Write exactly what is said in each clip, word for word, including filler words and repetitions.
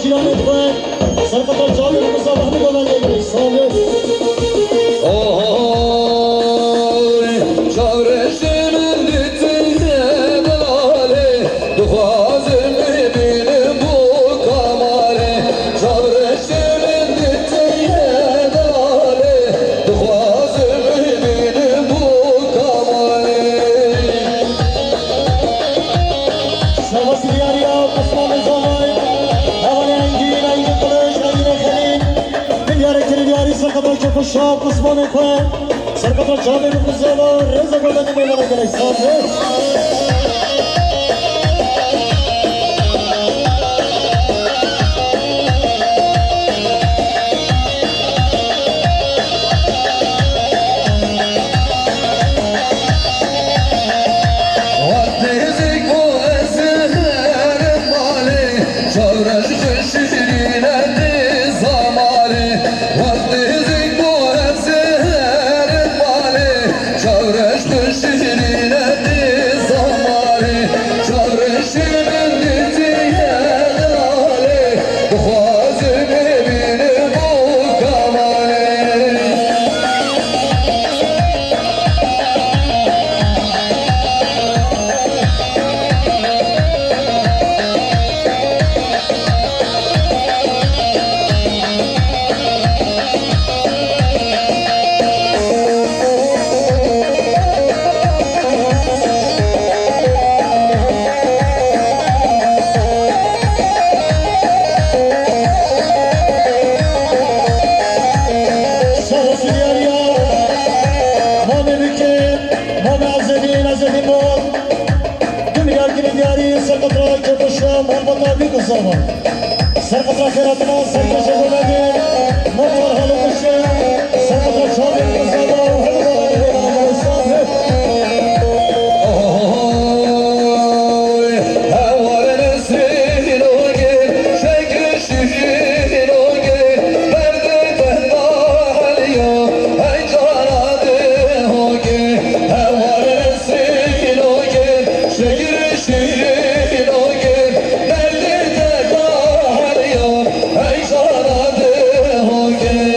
Şîranê xwe, serqeta çavê xwe, sabah bi govendê girê, sağ ol. Oy, çavreşê min ditiye delalê, dixwazim bibînim bo kamalê. Çavreşê min ditiye delalê, dixwazim bibînim bo kamalê. Şabas diyariya Osmanê Zavay, hevalê Engîn, Engîn Qiliç, Engîn Xelîl. Min diyarê kirî diyarî serqeta kef û şap Osmanê xwe. Serqeta çavê min ku zava rêza godanê mêvana gelek saz be. Wextê zik bû ez herim malê, çavreş xwe şirîne dê zamalê. Wextê zik bû ez herim malê, çavreş xwe şirîne dê zamalê. Çavreşê min ditiye delalê, dixwazim bibînim bo kamalê. Sağ olsun yar ya. Mame Bükür, Mame Azedin, Azedin Bol. Tüm yargını diyarı, Serkatra, Kepuşa, Malbata, Bikuzava. Serkatra, Keratına, Serkatra, Şezolevi, Motor, Halı, Kuşu, Serkatra, Çağrı, Bikuzava, Halı, Halı, Halı, Halı, Halı, Oy, hewar Nesrîn o gel, şekr şîrîn o gel, berdê tehta heliya, hey cana de ho gel. Hewar Nesrîn o gel, şekr şîrîn o gel, berdê tehta heliya, hey cana de ho gel.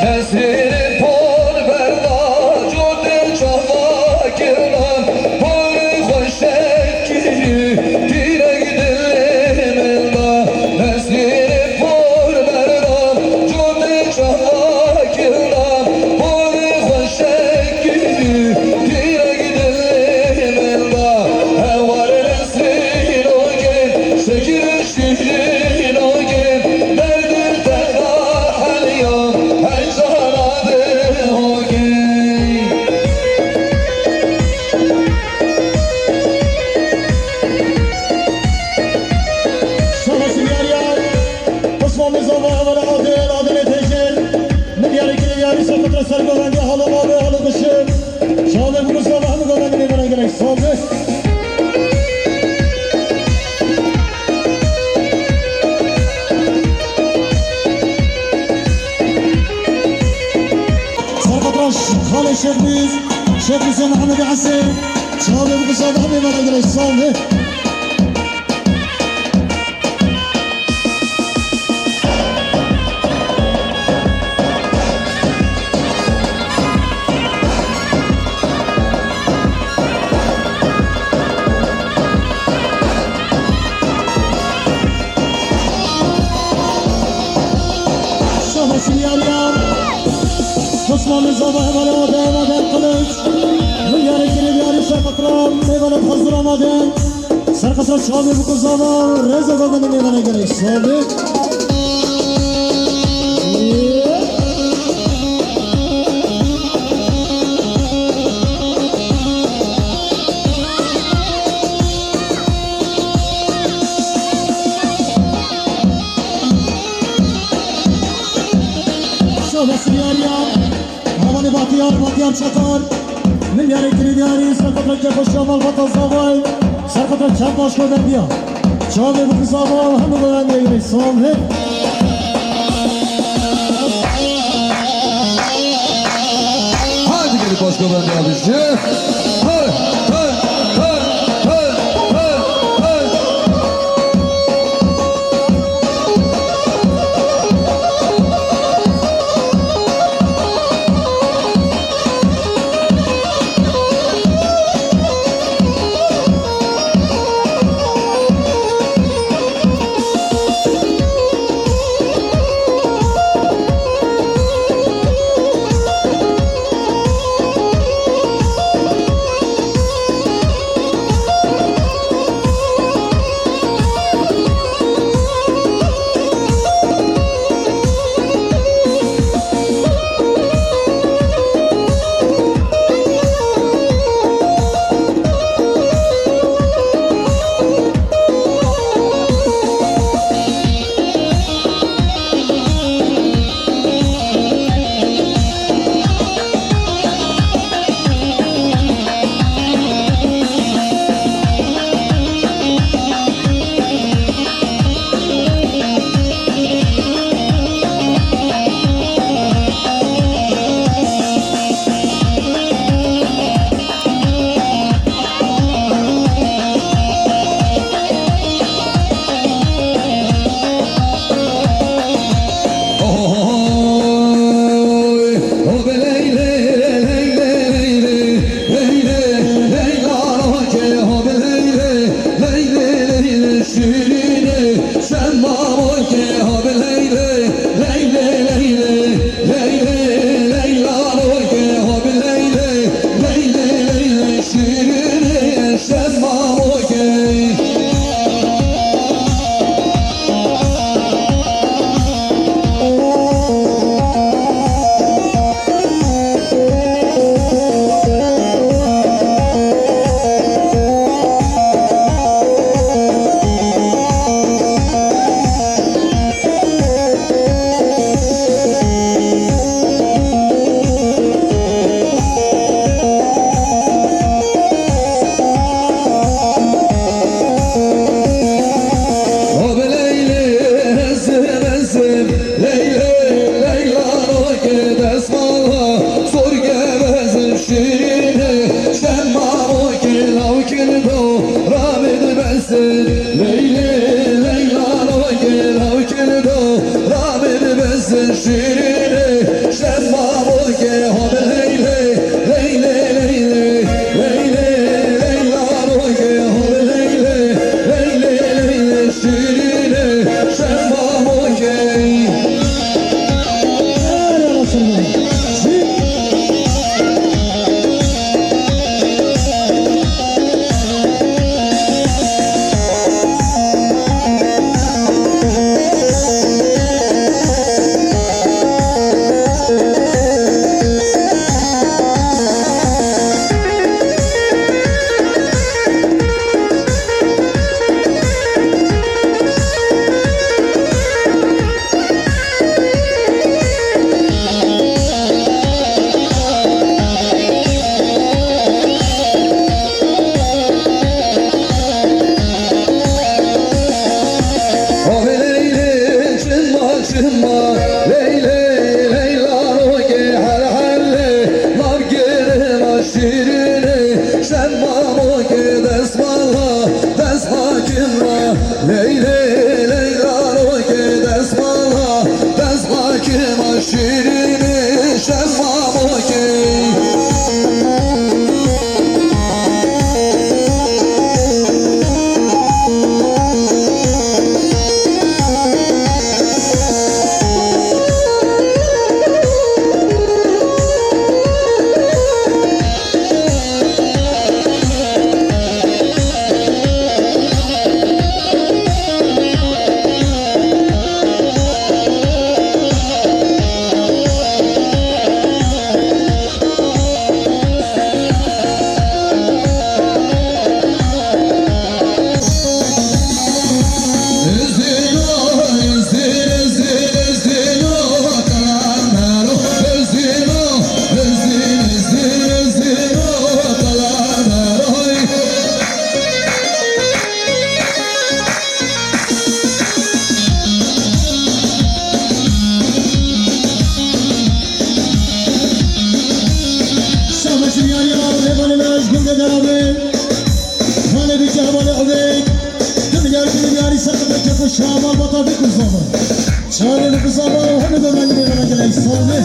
Nesrînê por berda, cotê çava kirdan, porê xwe şekirî, tîrek dilê min da. Nesrînê por berda, cotê çava kirdan, porê xwe şekirî, tîrek dilê min da. Hewar Nesrîn o gel, şekir şîrîn o gel, derdê te da heliya, hey cana de ho gel. Sağ olsun yar yar. Osman Mizava, Hevala Adil, Adil Tecir. Min diyarê kirê diyarî Serkatra, Sergovendê, Halo Mavê, Halo Kuşu. Çavê Mizava, hemû govendê mêvana gelek saz be. Serkatra, Xalê Şêx Mîz, Şêx Hüseyin Mehemedê Esê. Çavê Mizava, hemû mêvana gelek saz be. Şahosî yar yar. Osmanê Zava, Hevala Adem, Adem Kılıç. Min diyarê kirê diyarî Serkatra, mêvana hazir amade. Serkatra çavê bikuzava, rêza govendê mêvana gelek saz be. Nasıl yar ya? Havanı bahtiyar, bahtiyar çakar. Milyarê kirîdiyarî, serqetra kêfxweşiya malbata zavayê, serqetra çend baş koverdiya. Çavê bi zava hemû wendê wê salam hê. Haydi gelin baş koverdiya bizi. Hey, hey, hey, hey, hey, hey. Çima, çima, ley, ley, leyla, roke, hel, hel, lê, nav girina şirine, şemma, roke, desmala, desma, çima, ley, ley, leyla, roke, desmala, desma, çima, şirine, şemma, roke. Çavê li bizava û hemû devanî bê vela gelek sal be.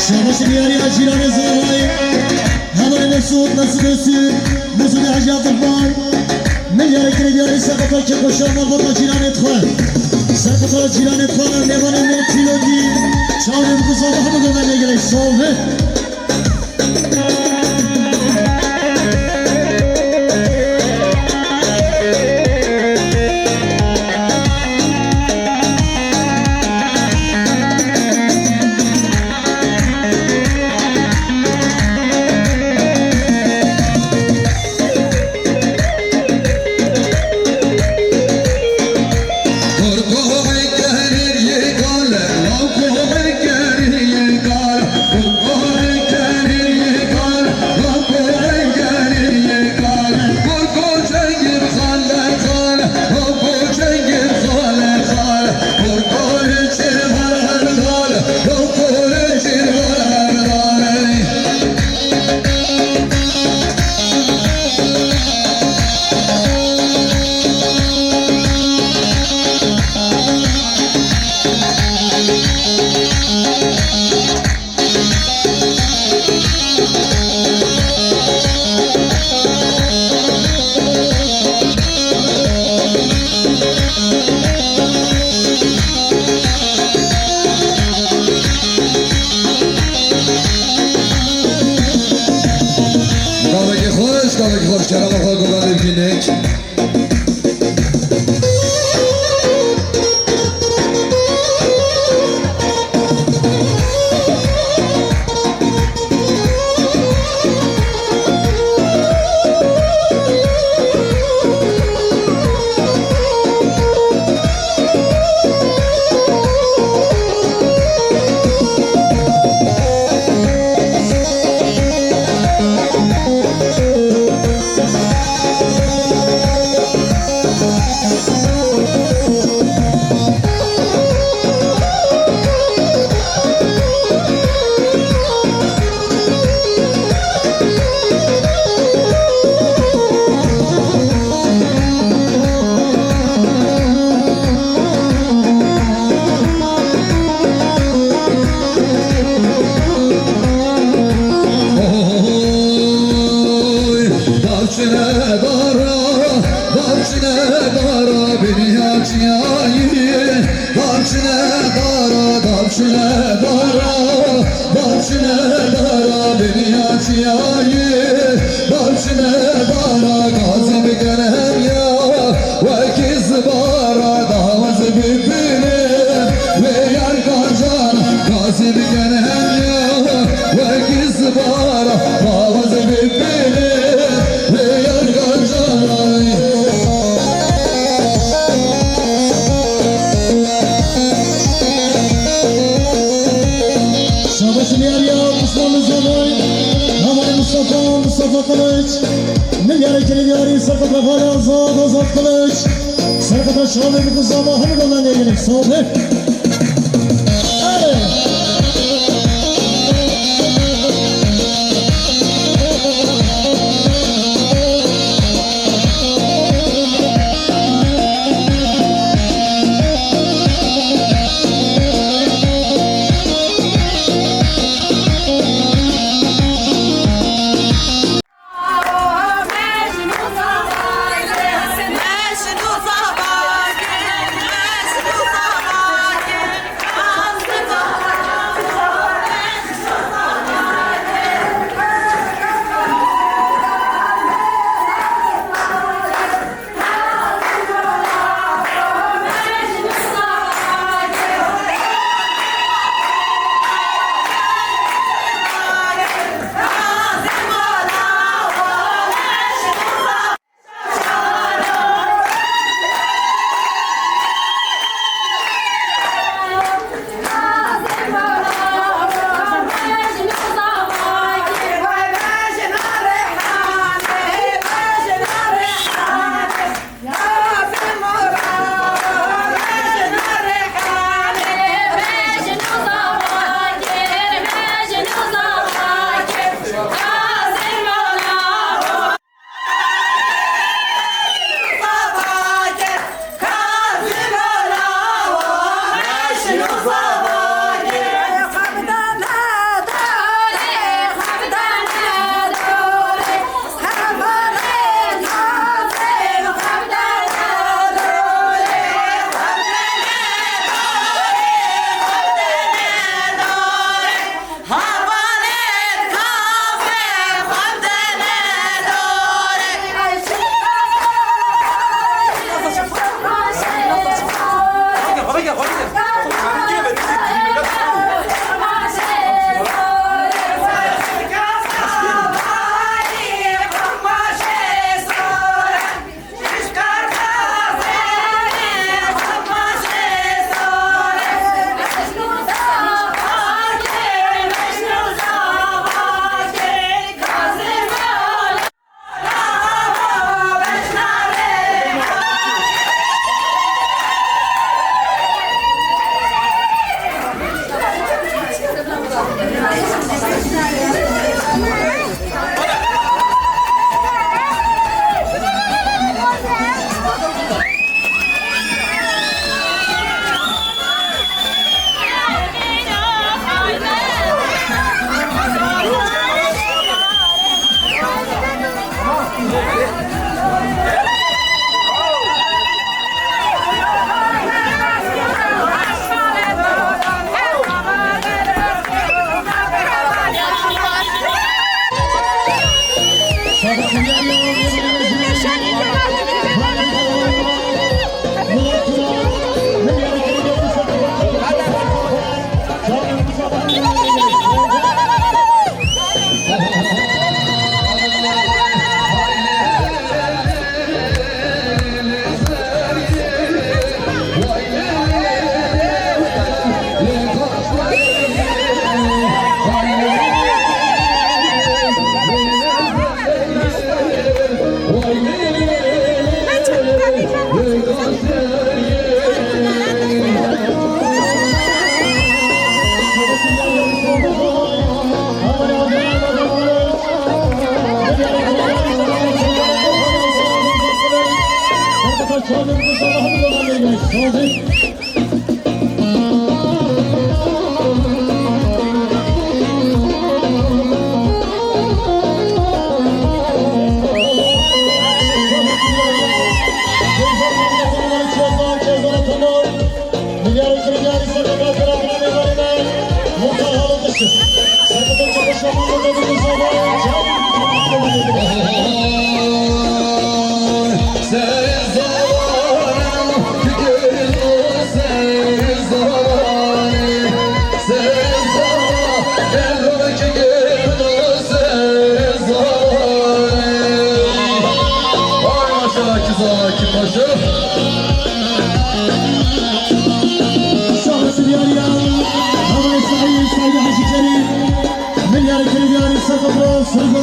Şabaş diyarî ya cîranê Zerayê. Hevalê Mesûd, Mesûd Mesûd, Mesûdê Hecî Abdurrahman. Milyarê kirê diyarî serqeta kêxweşa malbata cîranê xwe. Serqeta cîranê xwe, mêvanê me Pîlotî. Çavê bi bizava hemû gava gelek sal be. Gavekî xweş, gavekî xweş, kerema xwe guhdarê bikînin. Oy, davçine dara, davçine dara, biniya çiyayî. Davçine dara, davçine dara, davçine dara, biniya çiyayî. Davçine dara, gazî bikene hemiya, wekî zibara dawaz bibîne. Wê yar gancan, gazî bikene hemiya, wekî zibara dawaz bibîne. Wê yar gancan. Mustafa Kılıç, milyarı kiriyari, sakata hala Azad, Azad Kılıç. Sakata şahane bir kuzama, hani dolan gelin, sobe.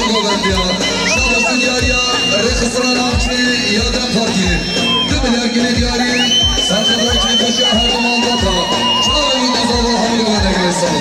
Hemû govend ya. Şabaş tu diyariya rêxistina navçî ya DEM Partiyê. Tu milyar gilê diyarî, serxebrayî kêfxweşiya her ziman data. Çavên wî duzava hemû govendekê wê sal.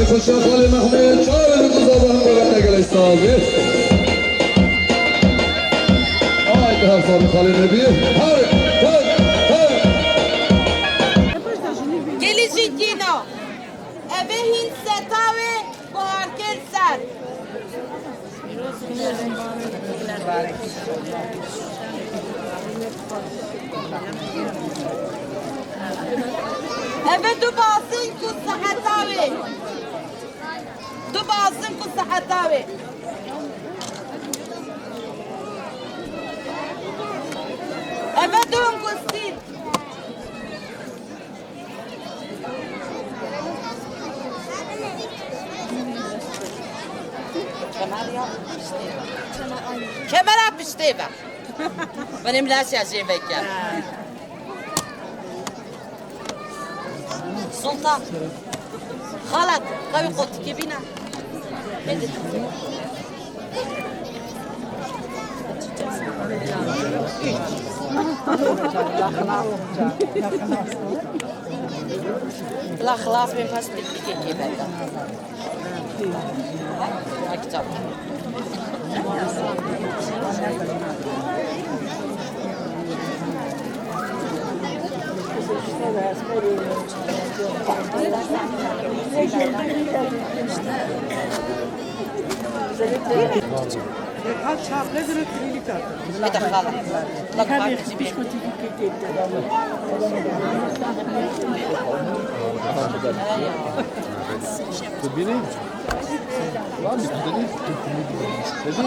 Paşa Xalê Mehmê, çar bin ku zava hemû re gelek saz be. Ay, her sal Xalê Nebî. Her, her, her. Gelî jî tîna. Eve hîn setawê buharkir ser. Eve du bazin ku seheta wê. Du bazin ku seheta wê. Eve du ku stîl. Kemera piştê be. Benim laşa jê veke. Sultan. Xalat, qewî qotikê bîne. La xilas bê, paş teknîkekê berde. Kitap. Beta xala. Bak, bak, Tu bînî? Lan bir gidelim. Dedi.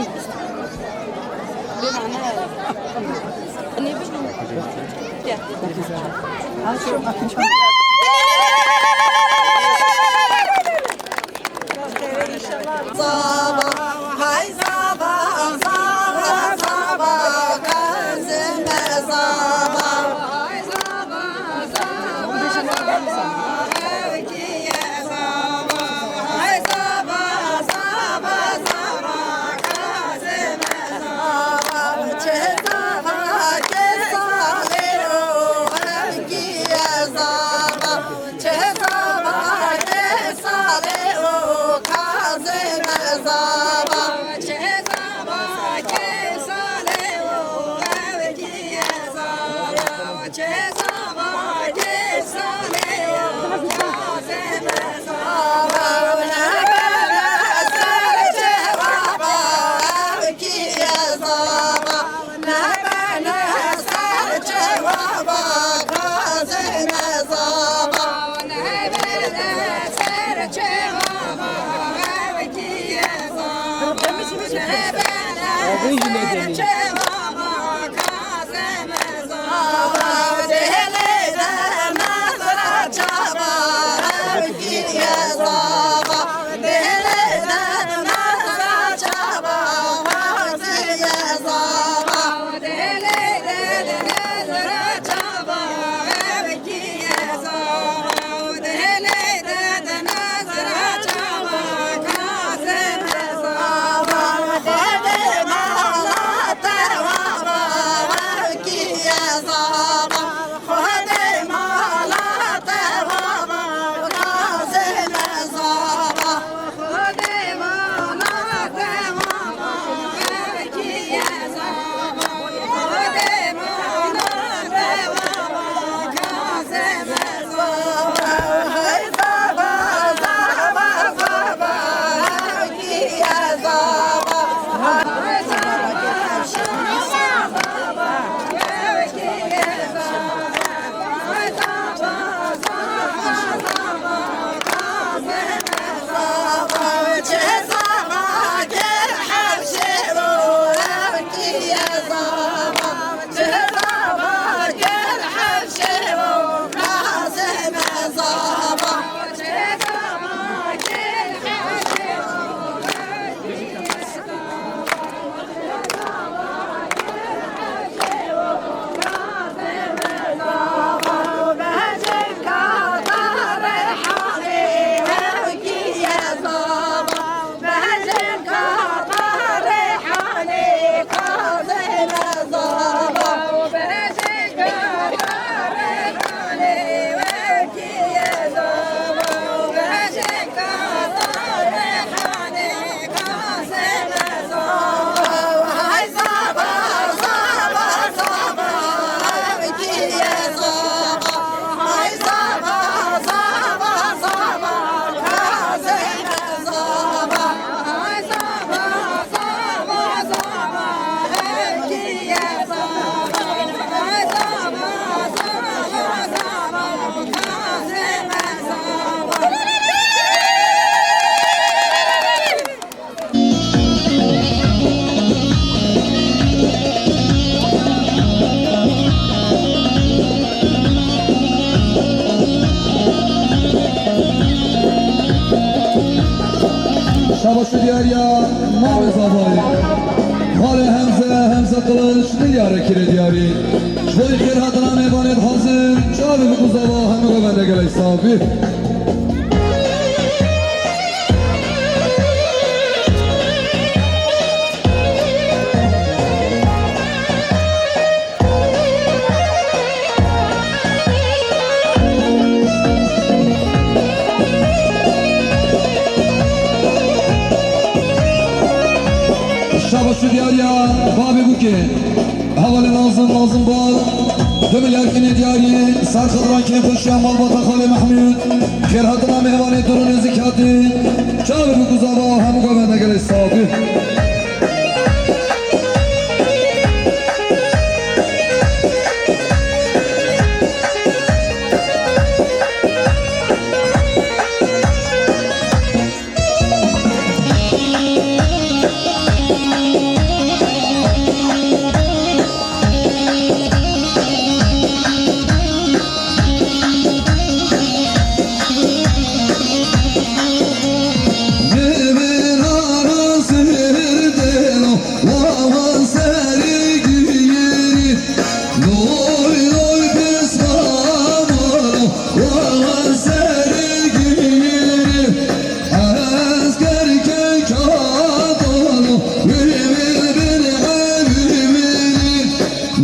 Baş diyariya Mamê Zavayê. Xalê Hemze, Hemze Kılıç, Dilyare Kire diyarî. Ji bo xêrhatina mêvanê dixwazin, çavê biku zava hemû govende gelek sax bî. Şabaş û diyariya babê bûkê. Hevalê Nazim, Nazim Bal. Du milyar kînê diyarî, ser xidran kêm xweşiya malbata Xalê Mehmûd. Xêrhatina mêvanê dûr û nêzîk hatî. Çavê biku zava hemû govende gelek sax bî. Wawan serê giyirî, loy loy pismamalo, wawan serê giyirî, esker kekatalo, wê wê bin evî wî.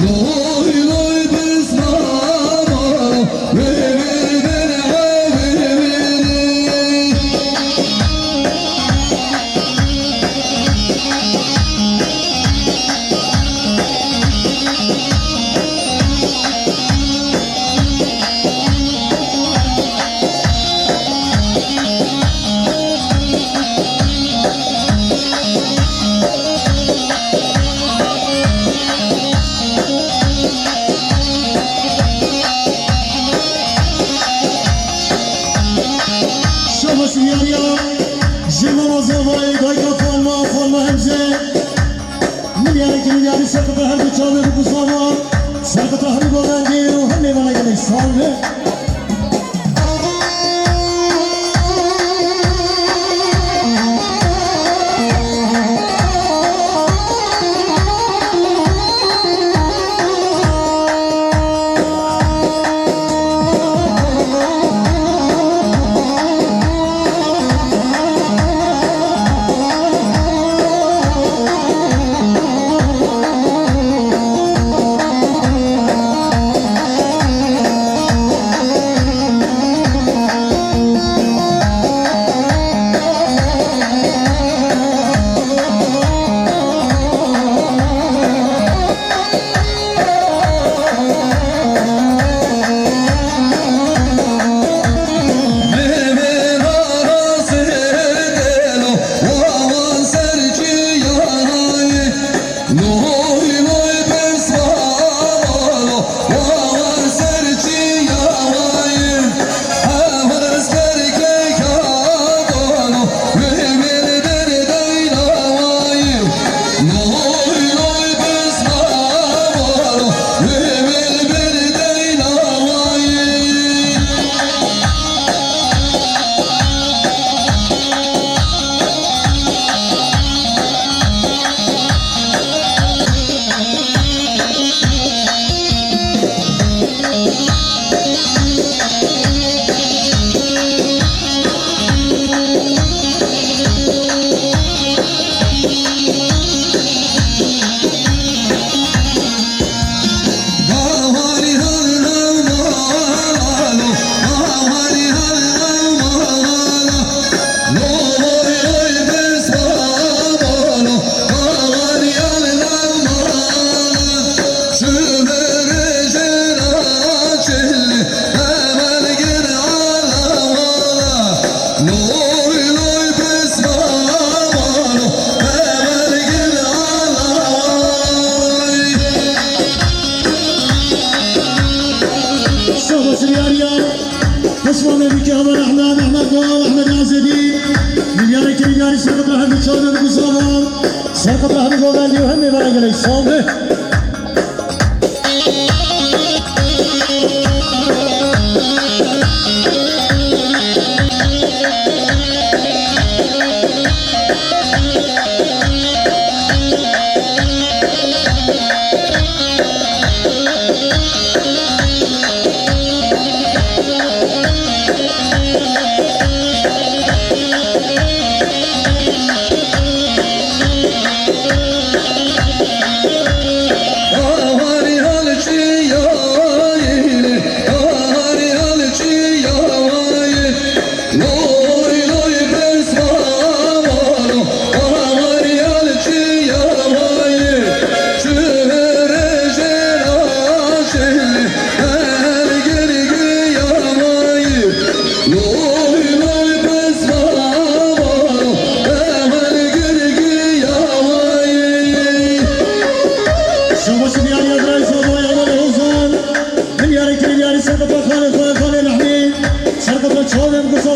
Loy loy pismamalo, wê wê bin evî wî. Şabaş û diyariya ji mama Zavayê, dayika Fatma, Fatma Hemze. Milyarek milyarî serqeta her du çavê biku zava, serqeta hemû govendê û hemê vana gelek sax be. Loy loy pismamalo, wawan serçiya wayê. Hewes ker kekatalo, wê wê bin deyna wayê. Loy loy pismamalo, wê wê bin deyna wayê. Şabaş diyariya. Pismamê bûkê Heval Ehmed, Ehmed Gal, Ehmed Azedî. Milyarek milyarî serqeta her du çavê biku zava, serqeta hemî govendê û hemê vana gelek sax be.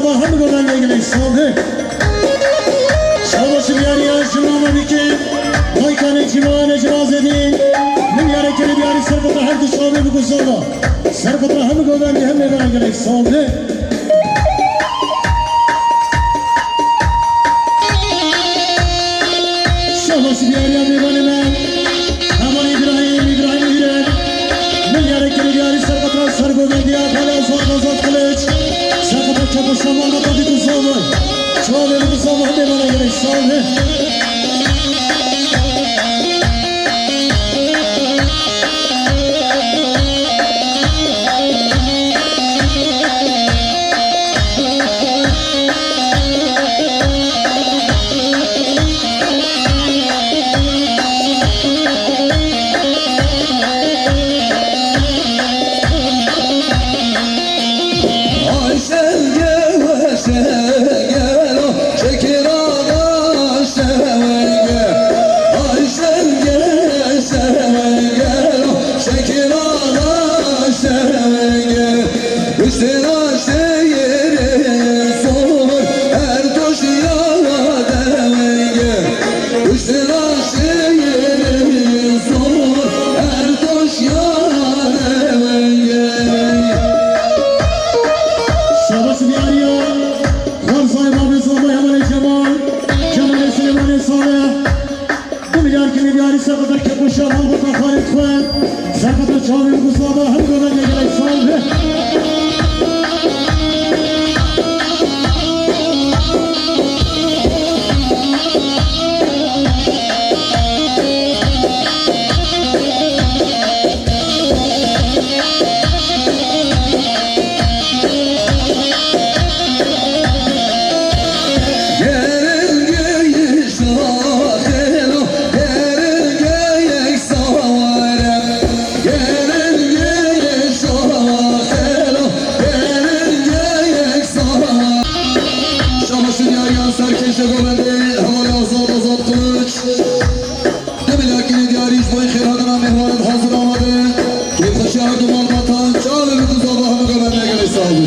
Hemî godan gelek sal be. Şabaşî diyariya ji mama bikin. Dayka Necîba, Necîba Zedîn. Min yarekê li diyarî serqeta her du çavê bi guzava. Serqeta hemî godan hemî godan gelek sal be. Şabaşî diyariya mêvanê me. Heman Îbrahîm, Îbrahîm Hîrê. Min yarekê li diyarî serqeta sergovendiya Xalê Azad, Azad Kiliç. Serqeta kepişa malbata bi guzava. Çavê bi guzava hemê bana gerek sal be. Şabaş diyariya. Xwarzayê babê Zobay Hevalê Cemal, Cemalê Silêmanê Salih. Du milyar kilî diyarî serqeta kepuşa malbata Xalid xwe. Serqeta çavê Guzava hem godan gelek sal be. Şabaşî diyariya serkêşe govendê hevalê Azad, Azad Kılıç. Demê lakinê diyarî ji bo xêrhatina mêhvanan hazir amade. Kêfxweşiya her du malbatan, çavê bi guzava hemû govendê gelê sal bû.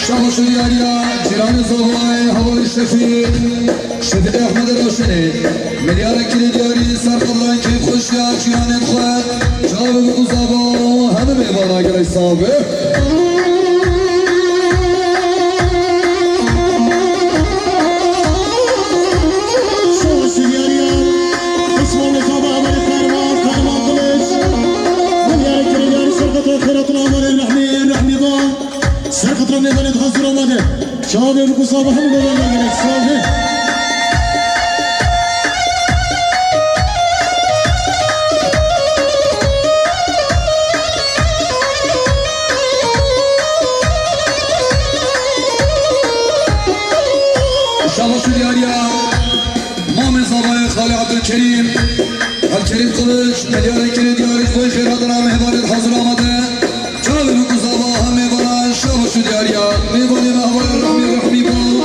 Şabaş û diyariya cîranê Zavayê hevalê Şefîq, Şefîq Ehmed Raşinê, milyarek kilî diyarî serqedran kêfxweşiya cîranên xwe, çavê bi guzava hemî mêvana gelek sal be. Şabaş û diyariya Osmanlı Zava hevalê Ferman, Ferman Kılıç, milyarek kilî diyarî serqedran xêrhatina hevalê Rehmî, Rehmî Van. Serqedran mêvanê hazir amade. Çavê bi guzava hemû godan gelek sal be. Şabaş û diyariya Mamê Zavayê Xalê Abdülkerim, Abdülkerim Kılıç, milyarek kilî diyarî ji bo xêrhatina mêvanê hazir amade. Çavê bi guzava hemê vana şabaş û diyariya. Mêvanê me hevalê Rehmî, Rehmî Bal.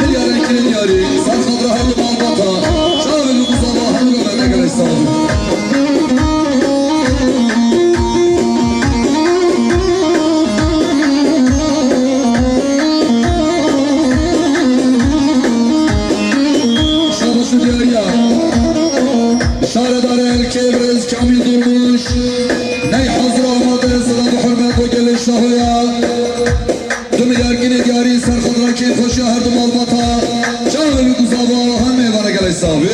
Milyarek kilî diyarî. Serqedra her du malbata. Çavê bi guzava. Şaredarê Elkê birêz Kamîl Durmuş, ney hazir amade, silav û hurmet bo gelê Şahoya. Du milyar ginê diyarî serxwedrakê xweşiya her du malbata, çavê bi guzava hemê vana gelê savi.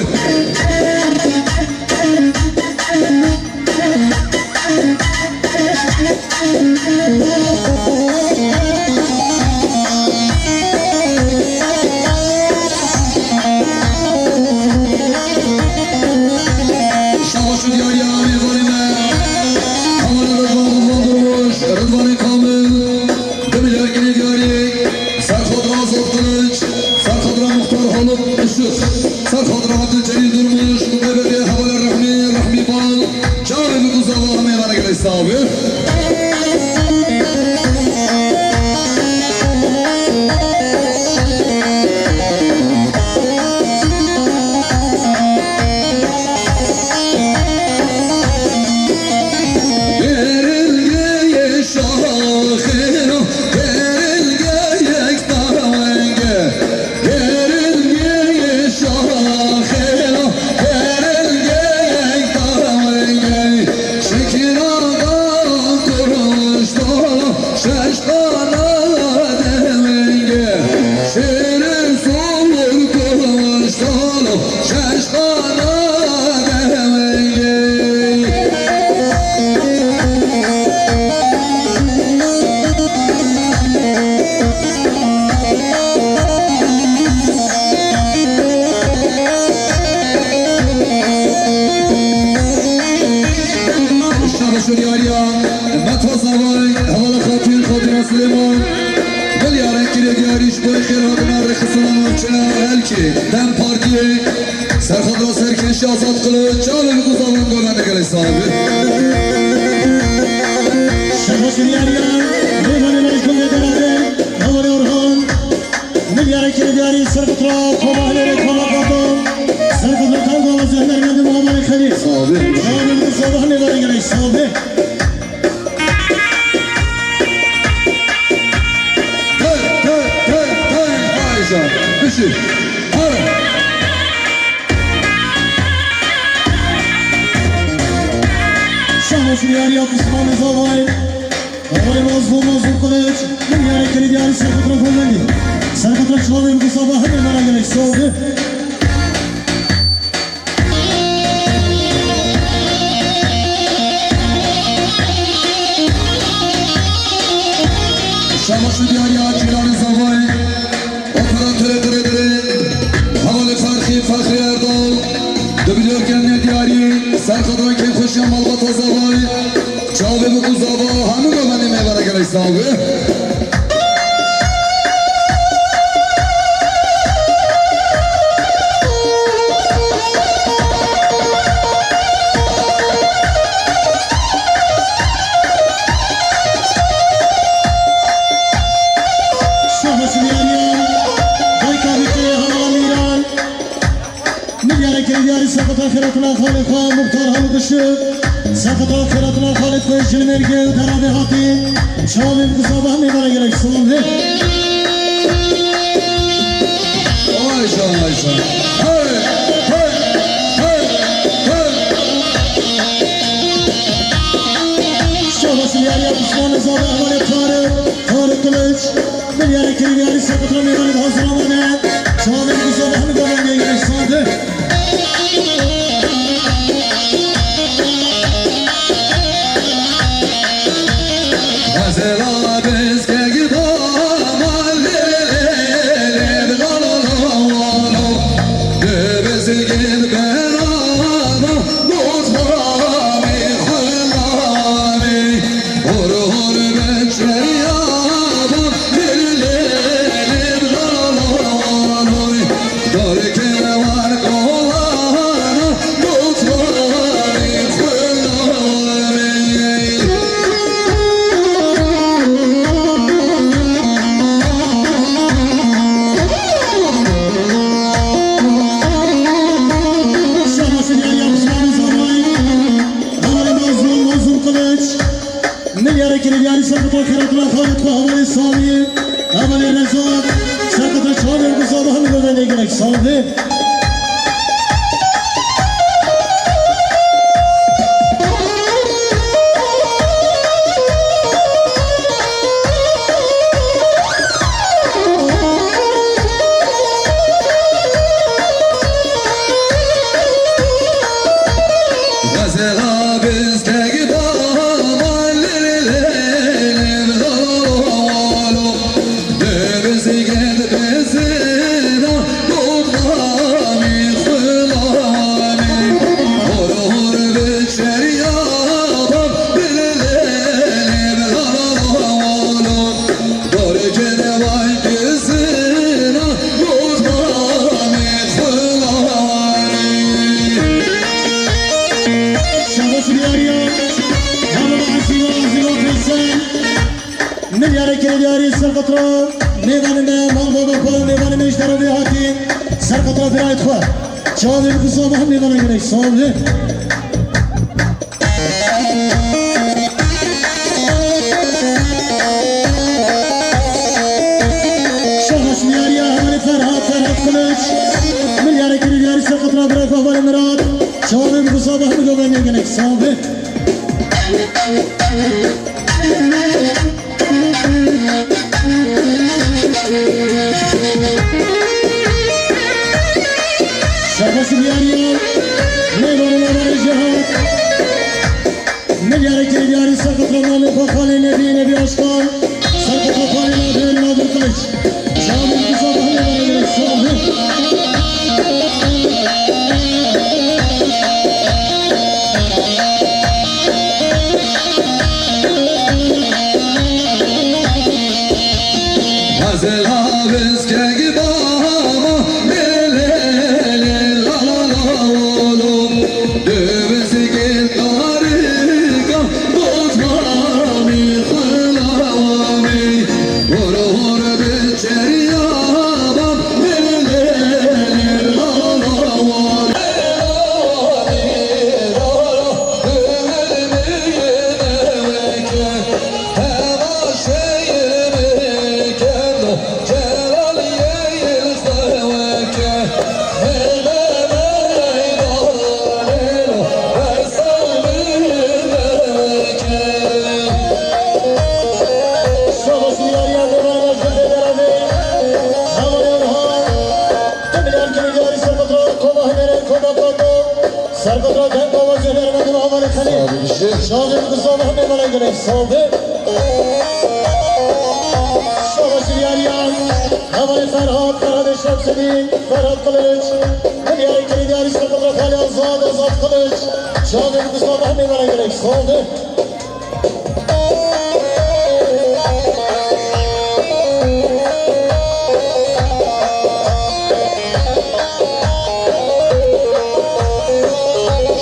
Şabaş û diyariya mêvanê me, Hevalê Ridvan, Ridvan Durmuş, Ridvanê Kamil, du milyar ginê diyarî, Serxwedra Azad Kılıç, Serxwedra Muxtar Haluk Işık, Serxwedra Abdülcelil Durmuş, Mehmetê Hevalê Rehmî, Rehmî Bal, çavê bi guzava hemê vana gelê savi. Gerilgeyê şaxêro, gerilgeyek darwenge. Gerilgeyê şaxêro, gerilgeyek darwenge. Şekil Axa Kılıçdaroğlu, şeş qanat devenge. Şêrê Soğur Kılıçdaroğlu, şeş qanat devenge. Şabaş û diyariya Meta Zavay, Hevala Xatîr, Xatîra Silêman, milyarek ginê diyarî ji bo xêr hatina rêxistina navçeya Elkê, DEM Partiyê, Serxwedra Serkêşî Azad Kılıç, çavê bi guzava hemê vana gelê savi. Şabaş û diyariya mêvanê me ji gundê Deradê, Hevalê Orhan, milyarek ginê diyarî Serxwedra Koba Hilêrê Koba Kardo, Serxwedra Tango ve Zehmer Geldim Hevalê Xelîl. Savi. Çavê bi guzava hemê vana gelê savi. Tey, tey, tey, tey, Ayşe, bişî. Hadi. Şabaş û diyariya Osman Zavay, Havay Mazlum, Mazlum Kılıç, milyarek ginê diyarî Serxwedra Gollendî. Serxwedra çavê bi guzava hemê vana gelê savi. Şabaş û diyariya Cîlanê Zavay, operatorê dirê dirê, Hevalê Ferxî, Fexrî Erdal, du milyar ginê diyarî, Serxwedra kêfxweşiya malbata Zavay, çavê bi guzava hemû govenê me vana gelê savi. Şabaş û diyariya dayka Hikê Hevala Mîran. Milyarek ginê diyarî Serxwedra Xêratina xalê xwe Muxtar Haluk Işık, Serxwedra Xêratina xalê xwe Jilmêrgê û Deradê hatî, çavê bi guzava hemê vana gelê savi. Vay can, vay can. Hey, hey, hey, hey. Şabaş û diyariya Osman Zavay, Hevalê Tarık, Tarık Kılıç. Milyarek ginê diyarî Serxwedra mêvanê bi hazir amade. Çavê bi guzava hemê vana gelê savi. Şabaş û diyariya Osman Zavay, Hevalê Mazlum, Mazlum Kılıç. Milyarek ginê diyarî Serxwedra Xêratina xalê xwe Hevalê Salî, Hevalê Rezak, Serxwedra çavê bi guzava hemê govenê gelê savi. Diyariya, Hemû Ezîz û Ezîz û Feysel. Milyarê kirê diyarî ser qatra. Mêvanê me, mal baba xwe, mêvanê me ji derê hatî. Ser qatra birayê xwe. Çavên ku sabah mêvana gelek sağ olun. Şabaş diyariya hevalê Ferhat, Ferhat Kılıç. Milyarê kirê diyarî ser qatra birayê xwe hevalê Mirat. Çavên ku sabah mêvana gelek sağ olun. Şabaş diyariya, mêvanê me, mêvanê Cihat. Milyarê kirê diyarî ser qatra navê xwe xalê Nebî, Nebî Aşkan. Ser qatra xalê Nadir, Nadir Kılıç. Çavên ku sabah mêvana gelek sağ olun. Şabaş diyariya, mêvanê me ji Dêrê Devê. Hevalê Orhan. Tim yan kirê diyarî ser qatra koma hunerê koma kato. Ser qatra deng awazê hunermendê me hevalê Xelîl. Çavên ku sabah mêvana gelek sağ olun. Şabaş diyariya. Hevalê Ferhat, Ferhatê Şemsedîn, Ferhat Kılıç. Milyarê kirê diyarî ser qatra xalê Azad, Azad Kılıç. Çavên ku sabah mêvana gelek sağ olun.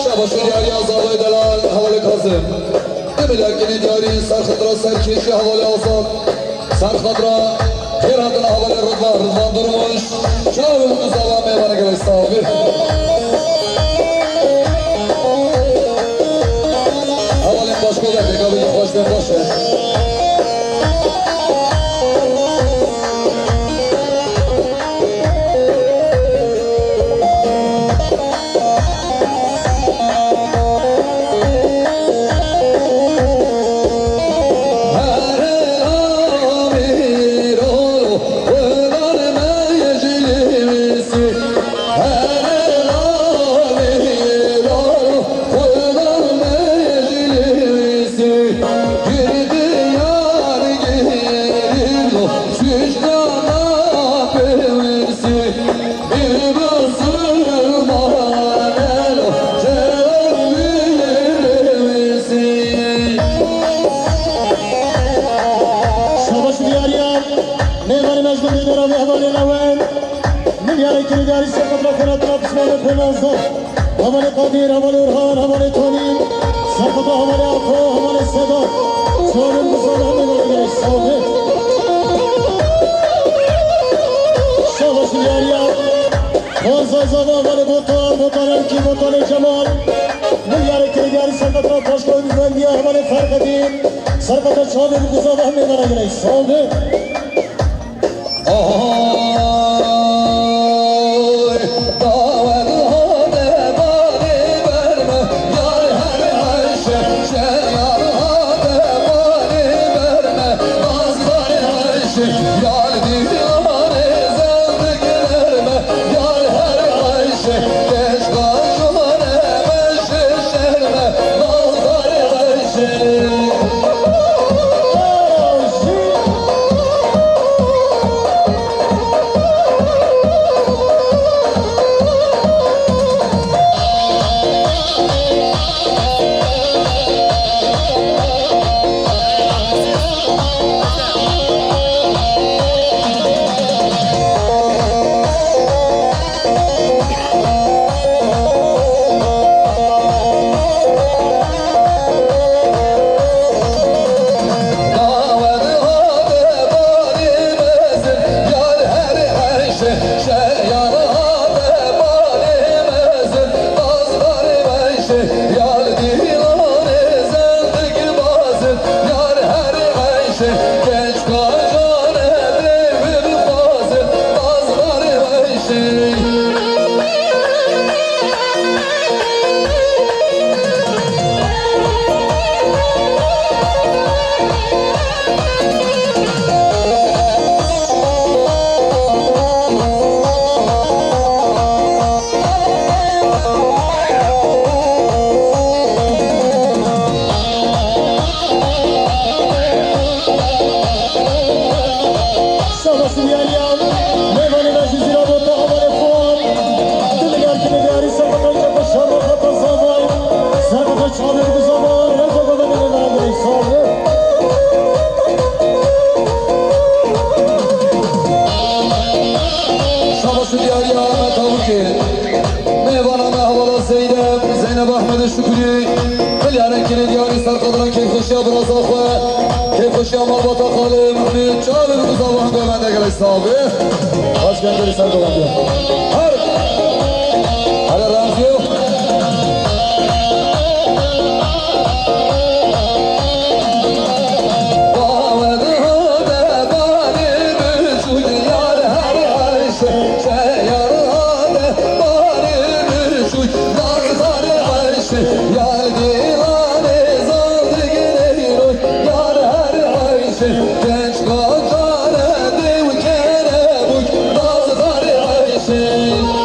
Şabaş û diyariya Azadê delal hevalê Kazim. Demê derkenê diyarî ser xetra serkêşî hevalê Azad. Ser xetra xêr hatina hevalê Ridvan, Ridvan Durmuş. Çavên ku sabah mêvana gelek sağ olun. Hevalên Başko ve pêka bînin, xweş bên, baş be. Şabaş diyariya, mêvanê me ji gundê Dêrê Devê hevalê Lewen. Milyarê kirê diyarî ser qatra xwe hatina pismamê pênazdeh. Hevalê Kadir, hevalê Orhan, hevalê Tonî. Ser qatra hevalê Apo, hevalê Sedat. Çavên ku sabah mêvana gelek sağ olun. Şabaş diyariya. Xanza Zava, hevalê Botan, Botan Erkî, Botanê Cemal. Milyarê kirê diyarî ser qatra Paşko Dizmendiya, hevalê Ferqedîn. Ser qatra çavên ku sabah mêvana gelek sağ olun. Yar dîlanê zendikbazin, yar her eyşê, genç kacane bêvin xwazin, bazlar eyşê. Şabas diyariya, mêvanê me jî zîra bo te hevalê xwe. Diligel ki diyarî ser bi qenca xwe şer re xeta zavay. Ser bi xwe çavê bi zavan, her xwe bi venê mêvana gelek sal be. Şabas diyariya me tavukê. Mêvana me hevala Zeynep, Zeynep Ahmedê Şukurî, milyarên kirê diyarî ser qediran keyfxweşiya biraza xwe, keyfxweşiya malbata xalê Mehmî, çavê bi zavan be me de gelek sağ be. Başkan gelek ser dolan diyor. Her, hele razı yok. Genç kocane dew kere bûk, bazı tarih ayşe.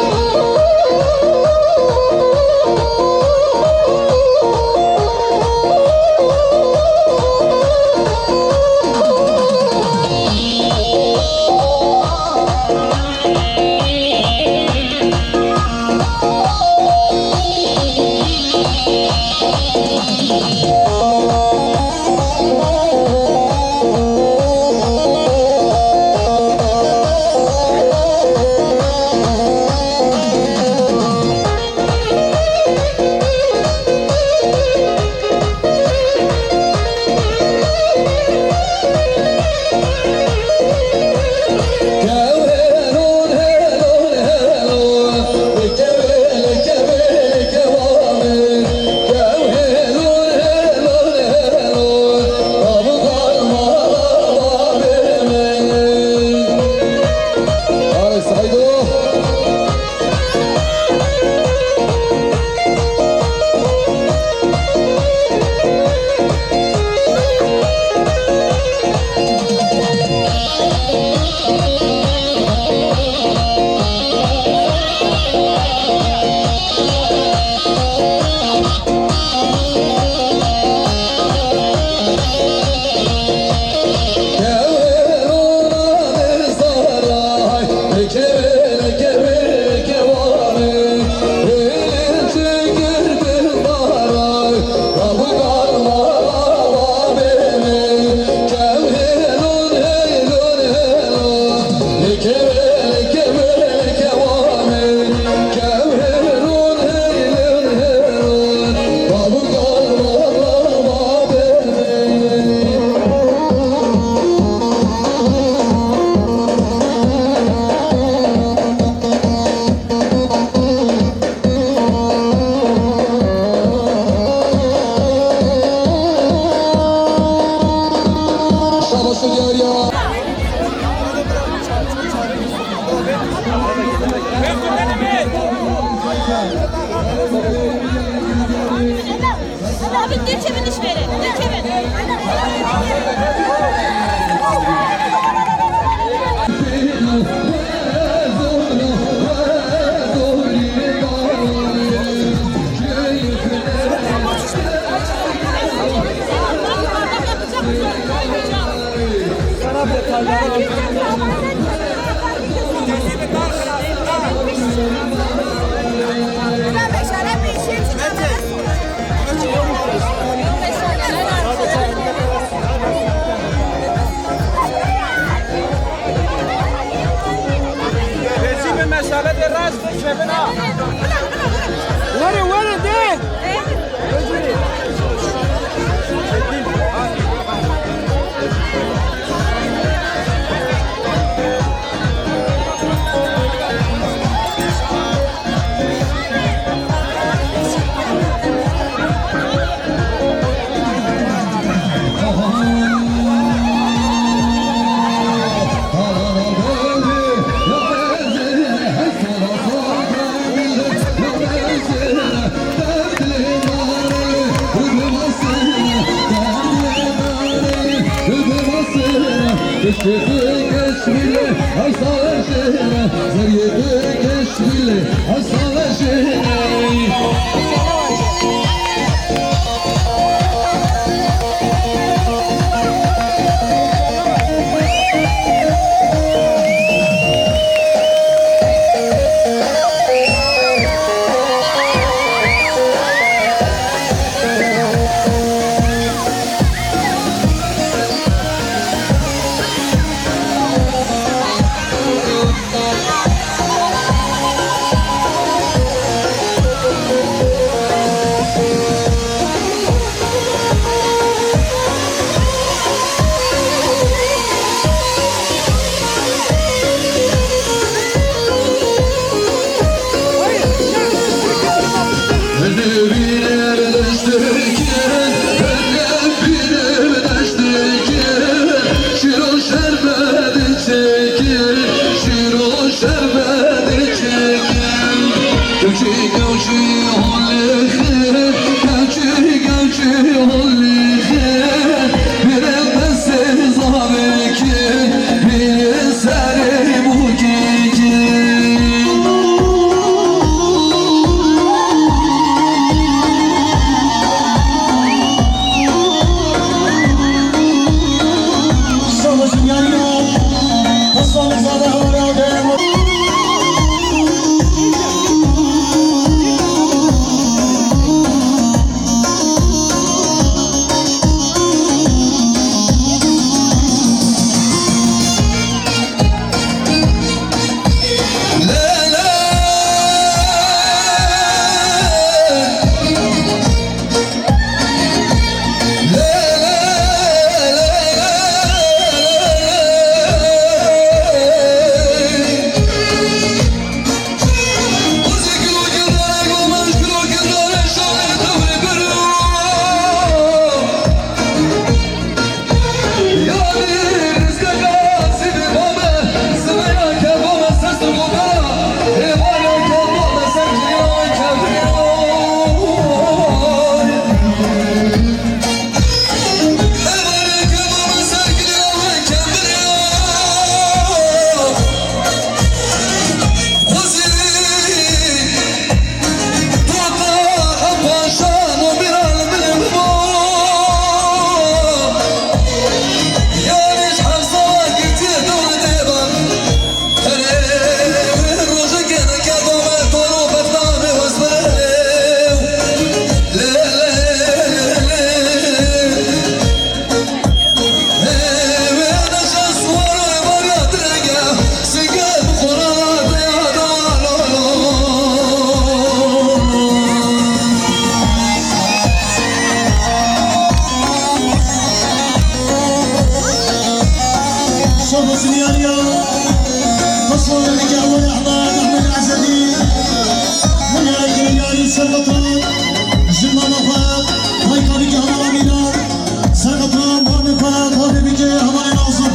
Serqetra, mamê xwe, xwedê bike hevalê Nazim.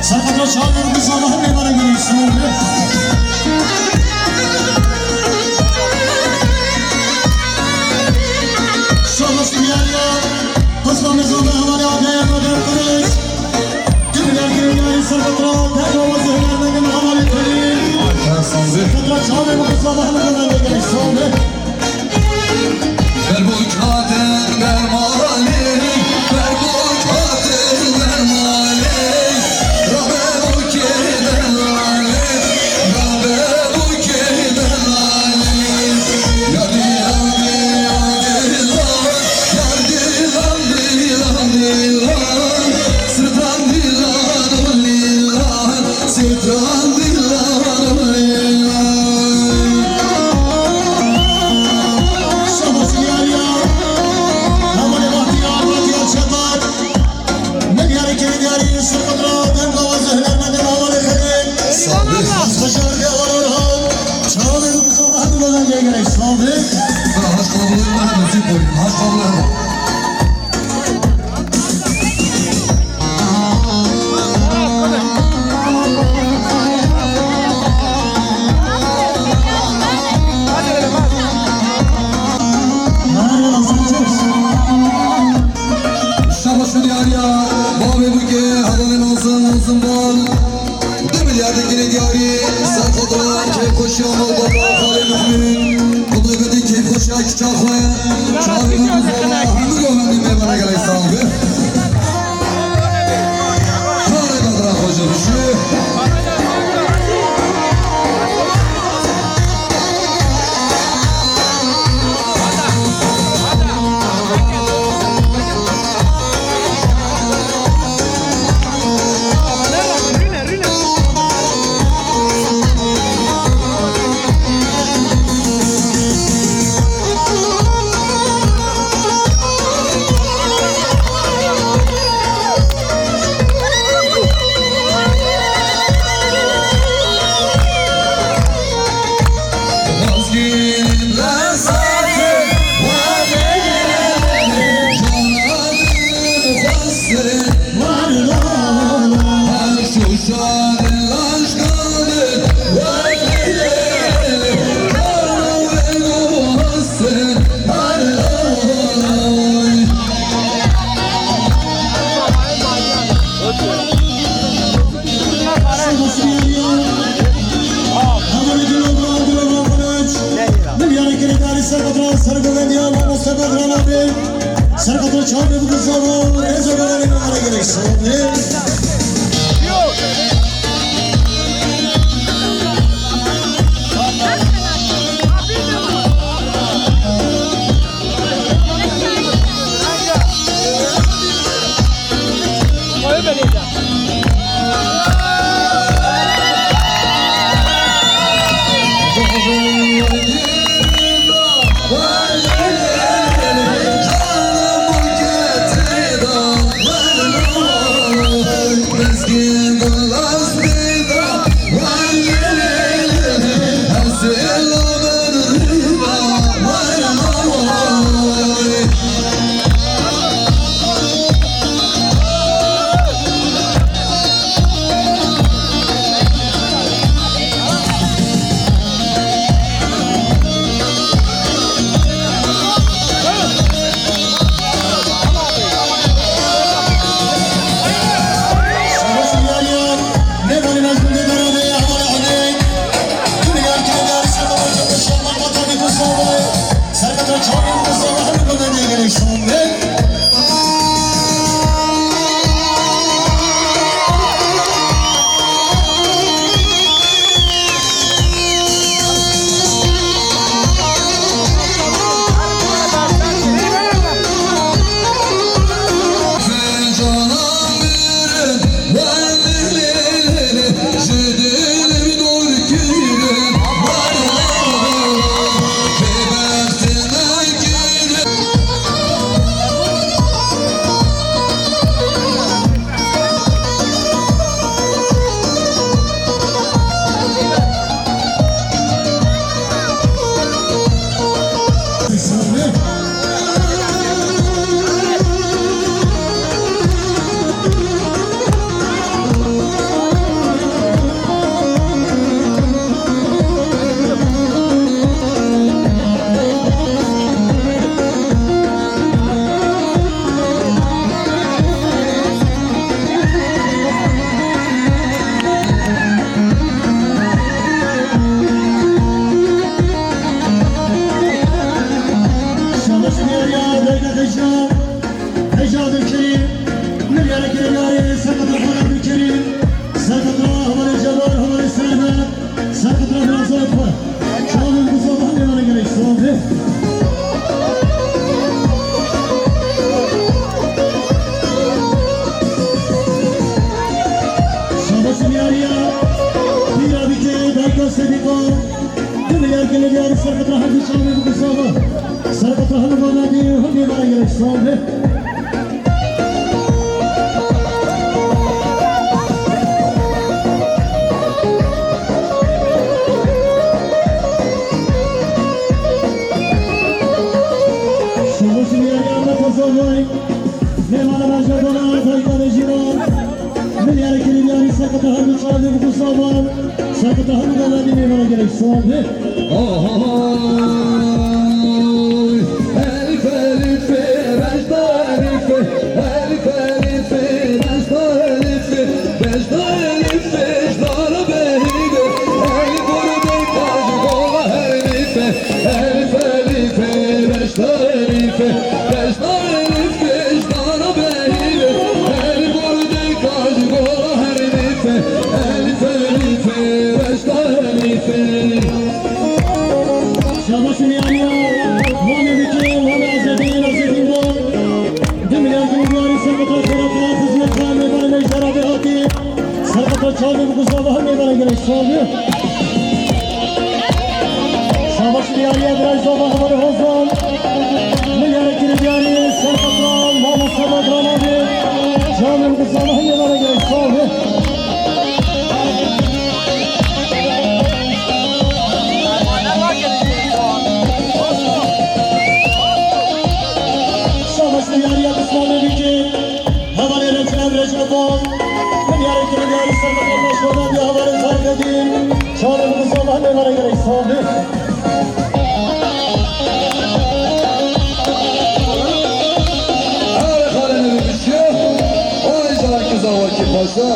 Serqetra çavê xwe bi zava hemê bere girî, sor be. Şabaş diyar ya, xwesla me zava hevalê Adem Adem Kılıç. Gülüler gülüler Serqetra, derya ve zehirler ne gel hevalê Kılıç. Serqetra çavê xwe bi zava hemê bere girî, sor be. Berbûk hatin bermalê, berbûk hatin bermalê, rabe bûkê delalê, rabe bûkê delalê. Yar dilan, dilan, dilan, yar dilan, dilan, dilan, sirtan dilan, dilan. Sitran dilan. Şabaş diyar ya. Hevalê Bahtiyar, Bahtiyar Çepat. Min diyarê kevî diyarî Serqetra, dem gawa zehler me dem hevalê xelê. Sağ ol. Bas beşar diye var Orhan. Çavê hemû me gerek. Sağ ol. Haş kabul etme, hadi, süper. Haş kabul etme. Şabaş û diyariya bavê bûkê, hevalê Nazim, Nazim bavê. Çavê min ku zava hemû go hemî mêvana gelek sal be. Karê bedra xwe jî bişû. Serkata çavê bikisava, rêza belanê me gerek sava. Şabaş diyar ya, dayka dayka. Heyja dikirî, milyara kirênarê, serqatra xwe dikirî, serqatra hevalê Cebar, hevalê Sermet, serqatra birazayê xwe. Çavên ku zava hemê wana gelek sal be. Şabaş diyariya, pîra dike, dayka Sedîqa. Dibe yer gelê diyarî serqatra hemî çavê bi ku zava. Serqatra hemî wana dî, hemî wana gelek sal be. Şomo şimi yari Ahmet Hazarvay, Mehman Aman Jadona, Dayka Necima, Milyarê kirî diyarî serqeta her du çavê bi ku zava, serqeta her du wana dî mêvana gelek sal be. Oy, elîf, elîf, beşda elîf, elîf, elîf, beşda elîf, beşda elîf, beşda behîde, elîf, elîf, elîf, beşda Elîfe, beşta elîfe, ji dara behîve, her gordeka ji gora hermîfe, elîfe, elîfe, beşta elîfe. Şabaş û niyariya, Mamê Bikê, Mamê Ezedîn, Ezedîn Bol. Du milyar gundiyarî serketa xêra tira xizmet xanê bana mejdara ve hatî. Serketa çavê bi guzava hemê bana gerek sağlıyor. Şabaş diyariye biraz zava havarê hozan. Milyara kiri diyariye serketa mamosta ve drama ve. Çavê bi guzava hemê bana gerek sağlıyor. Şabaş diyariye kısmane bikir. Hevalê Recep, Recep Bol. Milyarê kirê diyarî serketa Meşkoda diye hevalê Tarketîn. Çavê bi zava hemê vere gerek sağ ol. Her xalene bir bişiyor. Ay zaki zava ki paşa.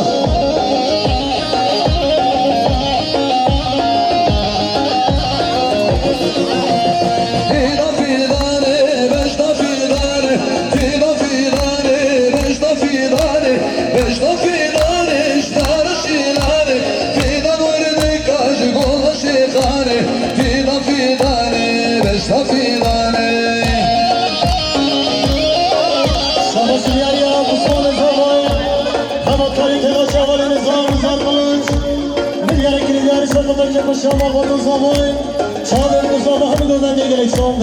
Fîdan fîdanê, beşta fîdanê, fîdan fîdanê, beşta fîdanê, beşta fîdanê, ji dara şîlanê, fîdan werdeka ji gola şêxanê, fîdan fîdanê, beşta fîdanê. Şabaş diyariya Osmanê Zavay, hema tarî tela şavalê nizam zar kılıç, milyarê kilîdiyarî serketa kepişa Mexwet û Zavay. Çavê bi zava hemû govendê gelek sağ ol.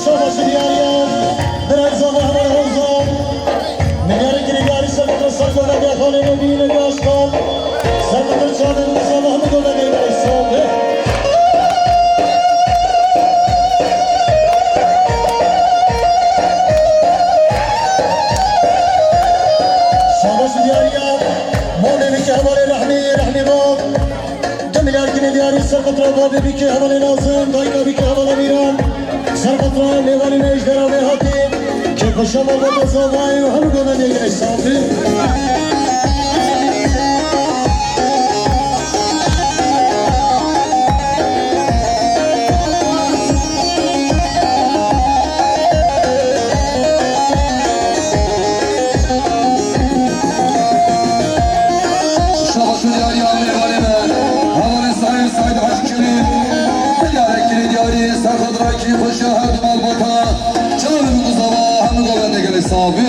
Şabaş diyariya, biraz zava hemû hozan. Milyarê kirê diyarî serketa ser govendê xalê Nebî, Nebî Aşkan. Serketa çavê bi zava hemû govendê gelek sağ ol. Şabaş diyariya, Mamê Bikê hevalê Rehmî, Rehmî Bab. Du milyar kinê diyarî serketa Babê Bikê hevalê Nazim, dayika Bikê hevala Mîran. Serketa mêvanê me ji dera vê hatî. Kêfxweşa malbata zavayê û hemû govendê gelek sağ bin. Şabaş û diyariya mêvanê me, hevalê Saîd, Saîd Hacî Kerîm, milyarek kirê diyarî, serxwedrakî, xweşiya her du malbata, çavê min ku zava, hemû govendê gelek sağ bi.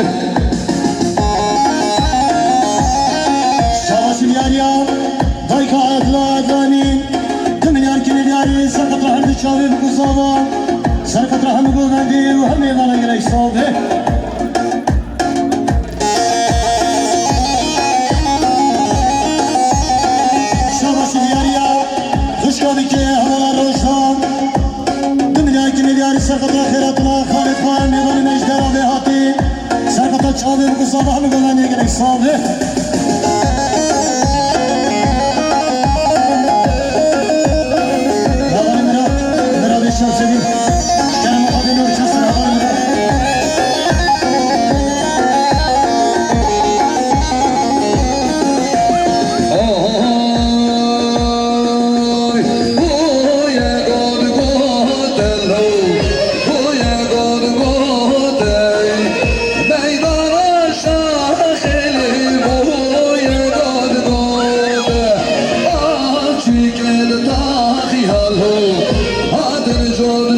Şabaş û diyariya, dayka Edla, Edla Emîn, du milyar kirê diyarî, serxwedra her du çavê min ku zava, serxwedra hemû govendê û her mêvana gelek sağ bi. Şabaş diyariya, xwişka Bikê hevala Rojda. Du milyar kinê diyarî serxwedra xêratila Xalid Xan, mêvanê me ji dera vê hatî. Serxwedra çavê bi ku zava hemû govendê gelek sağ bi. Hevalê Mirat, Miradê Şevsevî. Kerem Xwedê Nur Çesin hevalê Mirat. Oy, oy, god, god, lo, oy, god, god, meydana şaxê li, oy, god, god, açîkê li taxî halo, hadir jod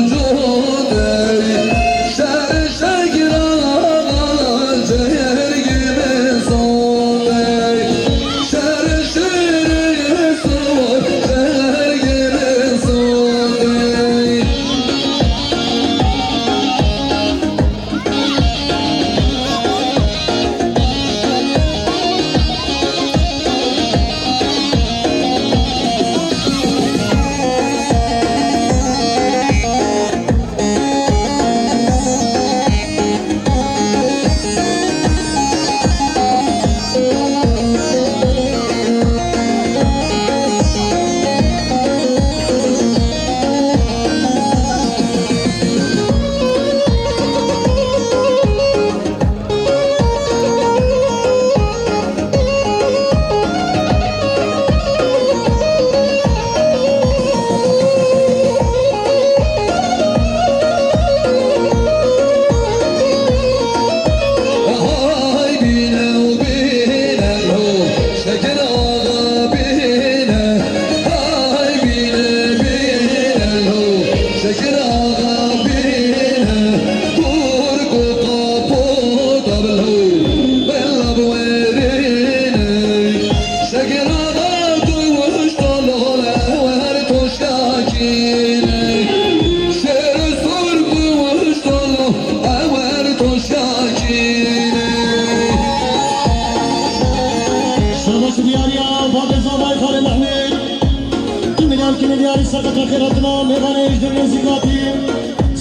Xêratina mêvanê ji dil nêzîkatî,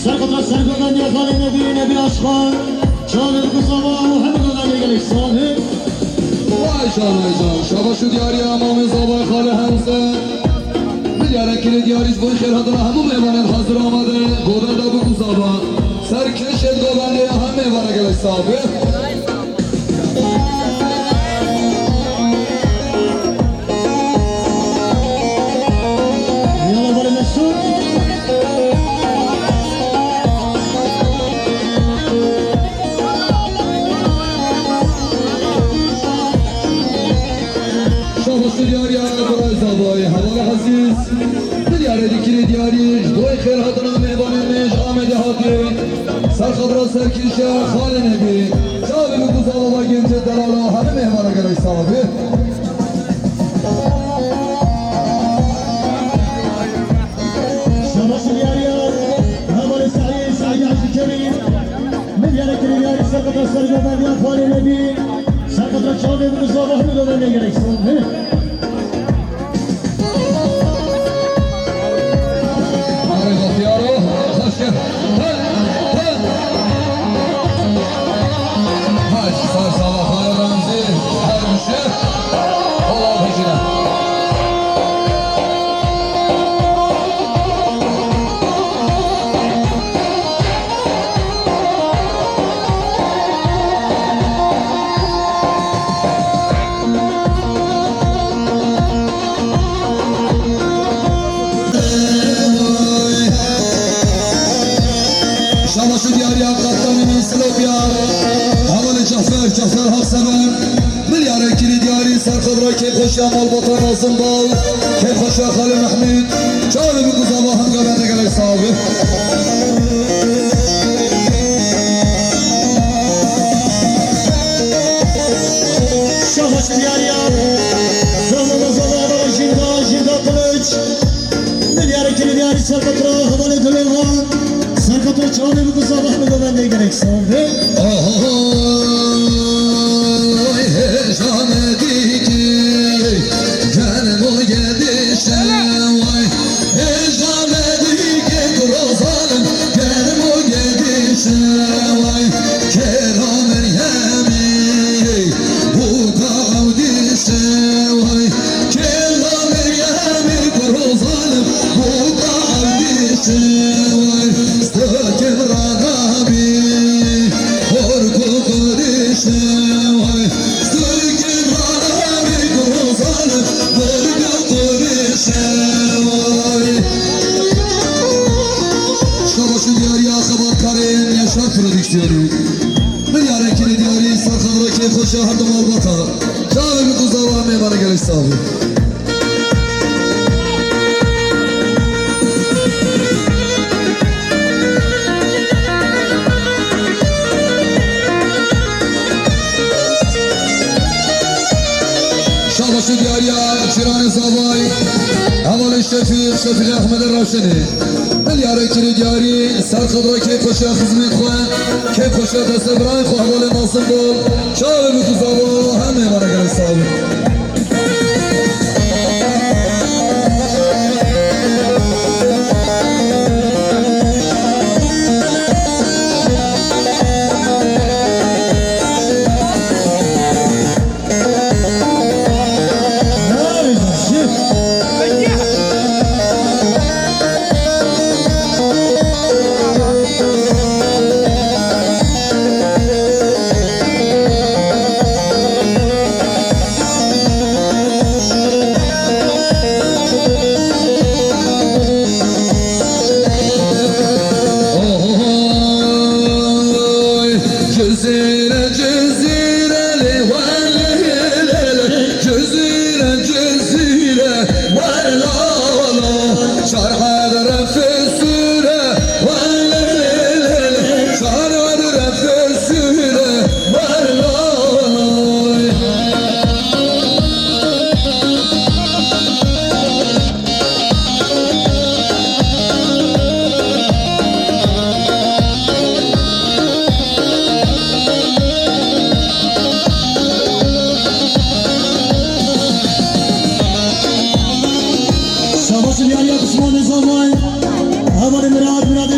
serqedra sergovendiya xalê Nebî, Nebî Aşxan, çavê bi guzava û hemî govendê gelek sal hê. Vay can, vay can. Şabaş û diyariya mamê zavay xalê Hemze. Milyarek kirê diyarî ji bo xêrhatina hemû mêvanên hazir amade. Govenda bi guzava. Ser kêşê govendê ya hemê mêvana gelek sal be. Yala bale Mesut. Şabaş û diyariya Biray Zavayê, hevalê ezîz. Milyarê dikirê diyarî, ji doyê xêrhatina mêvanê me ji Amedê hatiye. Serxedra serkêşa xalê Nebî. Çavê bi guzava va gencê delala, hemî mêvana gelek sal be. Şabaş û diyariya, hevalê Saîd, Saîd Hacî Kerîm. Milyarê kirê diyarî, serqedra sergovendiya xalê Nebî. Serqedra çavê bi guzava hemî govendê gelek sal be. Arê Xwediyaro, xweş e. He, he. Hay, sar sala xwe Remzî, her bişe. Ola bejine. Şabaş û diyariya kaptanê Silopya, hevalê Cafer, Cafer Haksever. Milyarek kirî diyarî serxedra kêfxweşiya malbata Nazim Bal, kêfxweşiya Xalê Mehmûd, çavê bi guzava hem govende gelek sal be. Şabaş diyariya, zava zava zava jinda, jinda kılıç. Milyarek kirî diyarî serxedra hevalê Dilovan. Serxedra çavê bi guzava hemî govendê gelek sal be. Oy, hêja me dîkî, germo gedîşe, way. Hêja me dîkî, kuro zalim, germo gedîşe, way. Kêra Meryemî, bûka ewdîşe, way. Kêla Meryemê kuro zalim, bûka ewdîşe, way. Stikên ranabî, hor ku qirîşe, way. Stikên ranabî, kuro zalim, hor ku qirîşe, way. Şabaş û diyariya xebatkarên Yaşar Prodüksiyonî. Milyarek kirî diyarî serxedra kêfxweşiya her du malbata. Çavê bi guzava mêvana gelek sal be. Şabaş û diyariya cîranê zavay, hevalê Şefîq, Şefîq Ehmedê Rewşenê. Milyarek kirî diyarî serxedra kêfxweşiya xizmên xwe, kêfxweşiya destê birayên xwe hevalê Nazim Bal. Çavê bi guzava hem mêvana gelek sal be.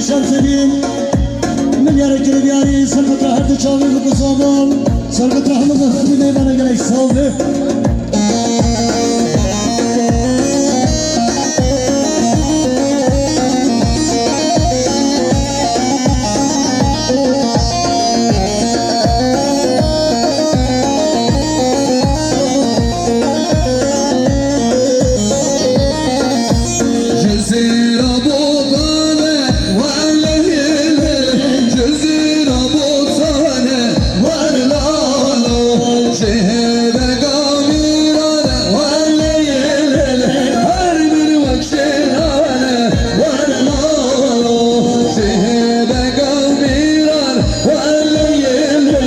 Şemsedîn, milyarê kirê diyarî, serqetra her du çavê bi ku zava, serqetra hemû mehbûbî mêvana gelek sal be. Ji zêra botane weleyê lê, ji zêra botane welalo, ji hêvega mîrane weleyê lê, her bir wek şêrane welalo, ji hêvega mîran weleyê lê,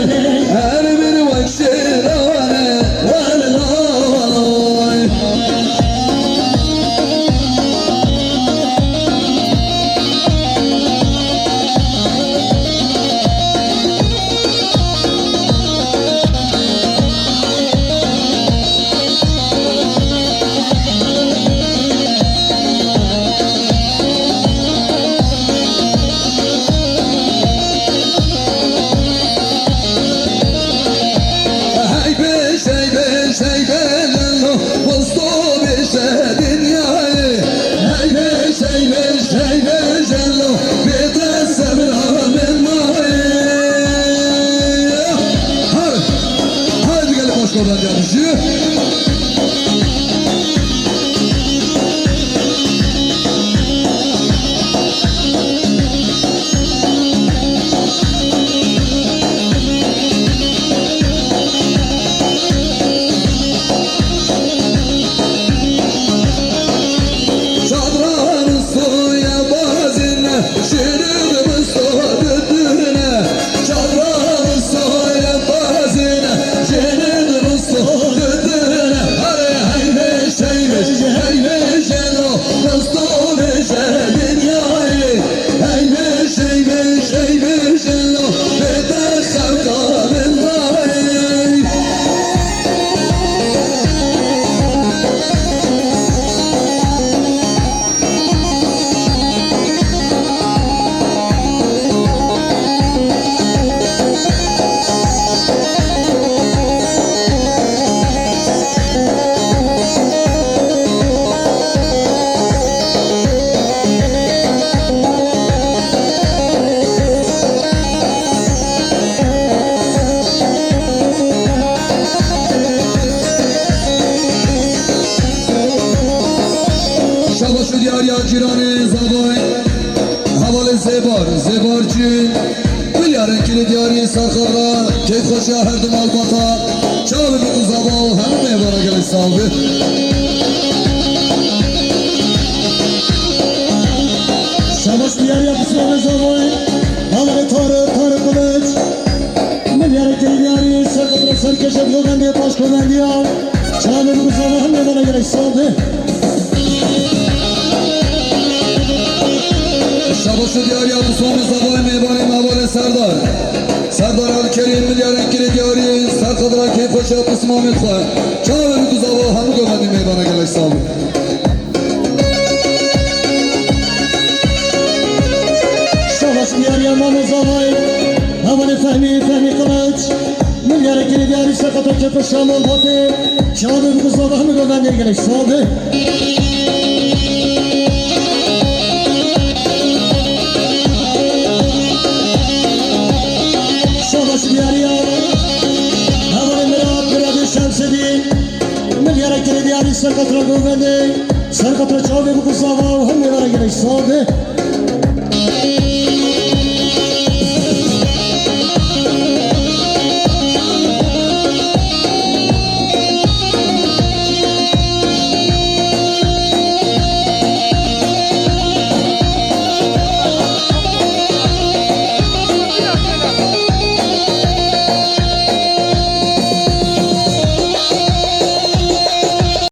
her bir wek şêrane welalo. Hey beş, hey beş, hey beş, Cello, Musto beşe dinyayê. Hey beş, hey beş, hey beş, Cello, bête sebra min mayê. Her, her digelî baş kodan canişi. Çadran soya bazine, şirin soya didine. Çadran soya bazine, şirin soya didine. Hare hey beş, hey beş, hey beş, elo, dosto beşe dinyayê. Hey beş, hey beş, hey beş, elo, bête xelqa min mayê. Şabaş û diyariya cîranê zavay, hevalê Zêbar, Zêbarcî, milyarên kirê diyarî serxwe ra, keyfxweşiya her du malbata, çavê bi ku zava û hemû mêvana gelek sal be. Şabaş diyariya pismamê zavay, hevalê Tarık, Tarık Kılıç. Milyarê kirê diyarî, serqetra serkeşe govendê paşkovendiya. Çavê bi ku zava hemû mêvana gelek sal be. Şabaş û diyariya pismamê zavayê mêvanê, hevalê Serdar. Serdar Elkerîm, milyarên kirê diyarî, serqetra keyfxweşiya pismamê xwe. Çavê bi ku zava hemû govendê mêvana gelek sal be. Şabaş diyariya mamê zavay, hevalê Fehmî, Fehmî Kılıç. Milyarê kirê diyarî serqetra keyfxweşiya malbatê. Çavê bi ku zava hemû govendê gelek sal be. Şabaş diyariya hevalê Mirat, Miratê Şemsedîn. Milyarê kirê diyarî serqetra govendê, serqetra çavê bi ku zava û hemû mêvana gelek sal be.